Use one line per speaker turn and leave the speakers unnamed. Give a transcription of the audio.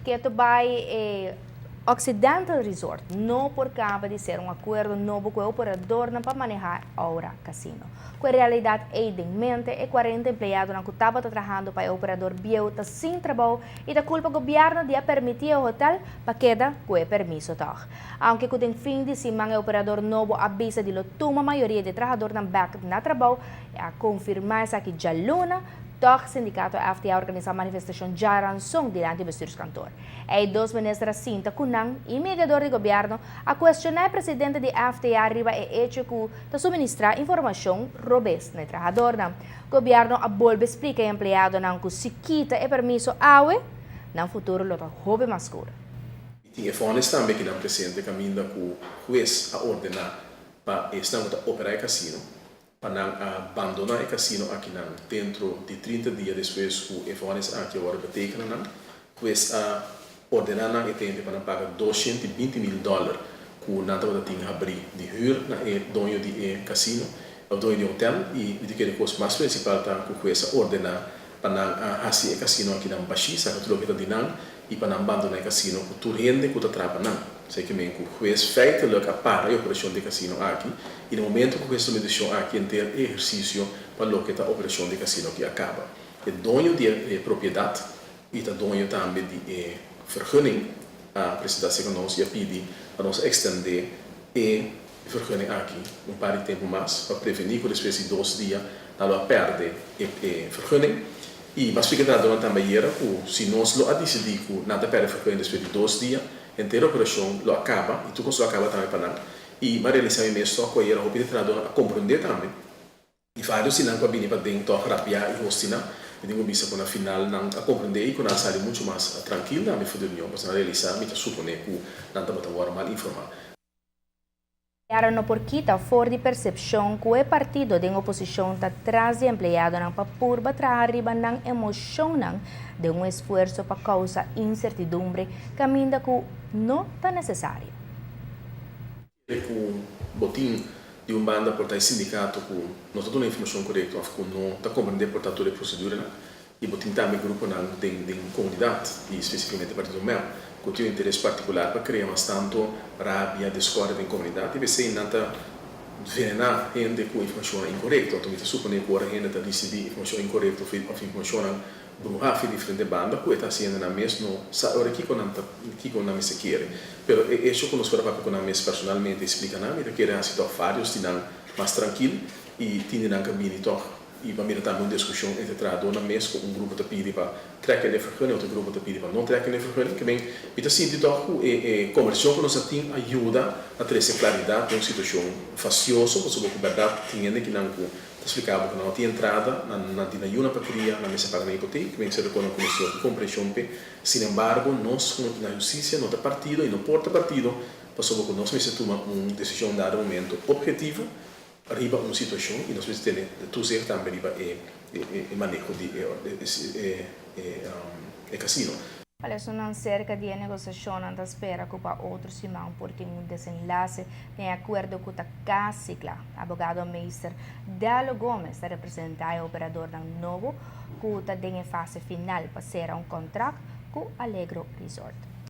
Keto bai e Occidental Resort no por caba di cera un acuerdo nobo cu e operadornan pa maneha Aura Casino. Cu e realidad ey den mente, e 40 empleadonan cu tabata trahando pa e operador bieu ta sin trabou y ta culpa gobierno di a permiti e hotel pa keda cu e permiso tog. Aunke cu den fin di siman e operador nobo a bisa di lo tuma mayoria di e trahadornan bek na trabou, a confirma esaki djaluna, tog sindicato FTA a organisa manifestacion djaranson dilanti bestuurskantoor. Ei dos minister a sinta ku nan i mediador di gobièrnu a kuestioná e presidente di FTA riba e echo ku ta suministrá informashon robes na e trahadornan. Gobièrnu a bolbe splika e empleadonan ku si kita e permiso awe, nan futuro lo ta hopi mas skur.
I tin e fònes tambe ki nan presente kaminda ku hues a ordená pa esnan ku ta operá e kasino pa nan a bandoná e kasino akinan dentro di 30 dia despues ku e vònis aki a wòrdu betekena nan. Hues a ordená nan e tempe pa nan paga 220 mil dòler ku nan tabata tin habrí di hür na e doño di e kasino òf doño di hotèl i mi ta kere kos mas prinsipal ta ku hues a ordená pa nan a hasi e kasino akinan bashí, saka tur loke ta di nan i pa nan bandoná e kasino ku tur hende ku ta traha pa nan. Esei ke men ku hues feitelijk a para e operashon di e kasino aki i na momento ku hues tuma e desishon aki henter e ehersisio pa loke ta operashon di e kasino aki a kaba. E doño di e propiedat i ta doño tambe di e vergunning a presentá serka nos i a pidi pa nos ekstendé e vergunning aki un par di tempu mas pa prevení ku despues di 2 dia nan lo a pèrdè e vergunning. I mas splika trahadónan tambe ayera ku si nos lo a disidí ku nan ta pèrdè vergunning despues di 2 dia, henter operashon lo a kaba i tur kos lo a kaba tambe pa nan. I m'a realisá mi mes tòg ku ayera hopi di trahadónan a komprondé tambe i vários di nan ku a bini paden tòg rabiá i hostiná. Mi tin ku bisa ku na final nan a komprondé i ku nan a sali muchu mas trankil tambe for di reunion pasobra nan a realisá, mi ta suponé, ku nan tabata wòrdu mal informá.
Yara no por kita for di persepshon ku e partido den oposishon ta tras di empleadonan pa purba traha riba nan emoshonnan den un esfuerso pa kousa insertidumbre kaminda ku no ta nesesario.
Ku bo tin di un banda por ta e sindikato ku no ta duna informashon korekto òf ku no ta komprendé por ta tur e proseduranan i bo tin tambe gruponan den komunidat i spesifikamente partido mep ku tin un interes partikular pa krea mas tantu rabia, diskòrdia den komunidat i p'esei nan ta venená hende ku informashonnan inkorekto. Anto mi ta suponé ku ora hende ta risibí informashon inkorekto òf informashonnan bruhá fi diferente banda ku e ta hasi hendenan mes no sa ora kiko nan ta kiko nan mester kere. Pero e echo ku nos por a papia ku nan mes personalmente i splika nan mi ta kere hasi tòg vários di nan mas trankil i tin di nan ka bini tòg. I pa mira tambe un diskushon entre trahadónan mes ku un grupo ta pidi pa trèk e vergunning, otro grupo ta pidi pa no trèk e vergunning. Ke men mi ta sinti tòg ku e e kombersashon ku nos a tin a yuda na trese klaridat den un situashon fastioso, pasobra ku bèrdat tin hende kinan ku ta splika bo ku nan no tin entrada, nan nan tin ayuda pa kria, nan mester paga nan hipotek, ke men esei ta kono ku nos tin hopi komprenshon p'e. Sinembargo, nos komo na hustisia no ta partido i no por ta partido pasobra ku nos mester tuma un desishon dado momento ophetivo. Riba un situacion y nos mester tene toezicht tambe riba e maneho di e casino.
Esunnan cerca di e negociacionnan ta spera cu pa otro siman por tin un desenlace den e acuerdo cu ta casi cla. Abogado meester Dello Gomez ta representa e operadornan nobo cu ta den e fase final pa cera un contract cu Allegro Resort.